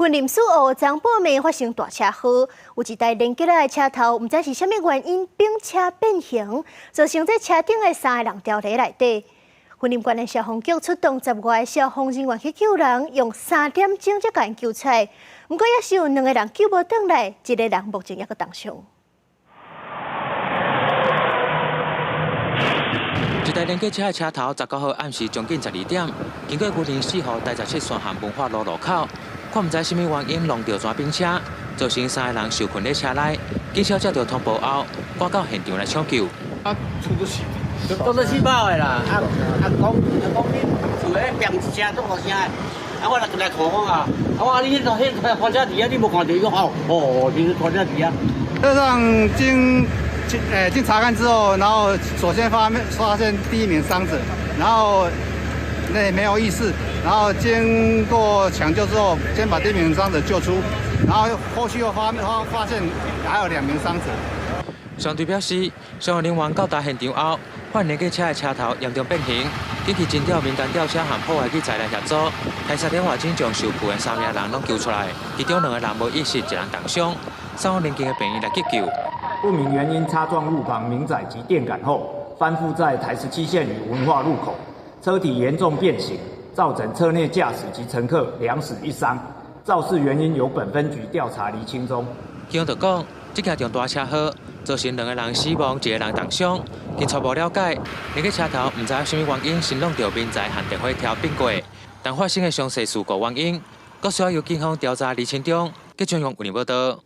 雲林蘇澳昨晡暝發生大車禍，有一台連結仔的車頭，毋知是啥物原因反車變形，造成這車頂的三个人牢佇內底。雲林縣的消防局出動10外个消防人員去救人，用3點鐘才共𪜶救出來。毋過猶是有兩个人救無轉來，一个人目前猶閣重傷。一台連結車的車頭，19號暗時將近12點，經過雲林四湖台17線和文化路路口，看毋知啥物原因弄著轉反車，造成三个人受困佇車內。警消接到通報後，趕到現場來搶救。啊，出咗事，都是死跑的啦。啊啊講啊講，恁厝咧變一聲足大聲的，啊我來來看講啊，啊我你彼彼拖車佇遐，你無看著伊講哦哦，就是拖車佇遐。車上經查看之後，然後首先發現第一名傷者，然後那沒有意識，然後經過搶救之後，先把第一名傷者救出，然後後續又發現還有兩名傷者。消防隊表示，消防人員到達現場後，發現連結車的車頭嚴重變形，緊急徵調民間吊車和破壞器材來協助，開3點外鐘將受困的三名人攏救出來，其中兩個人無意識，一人重傷，送往鄰近的病院來急救。不明原因擦撞路旁民宅及電桿後，翻覆在台17線與文化路口，車體嚴重變形，造成車內駕駛及乘客兩死一傷。肇事原因由本分局調查釐清中。警方講，這件重大車禍造成兩個人死亡，一個人重傷。經初步了解，那個車頭毋知啥物原因先挵著民宅和電火柱變過，但發生的詳細事故原因，閣需要由警方調查釐清中。記者用雲林報道。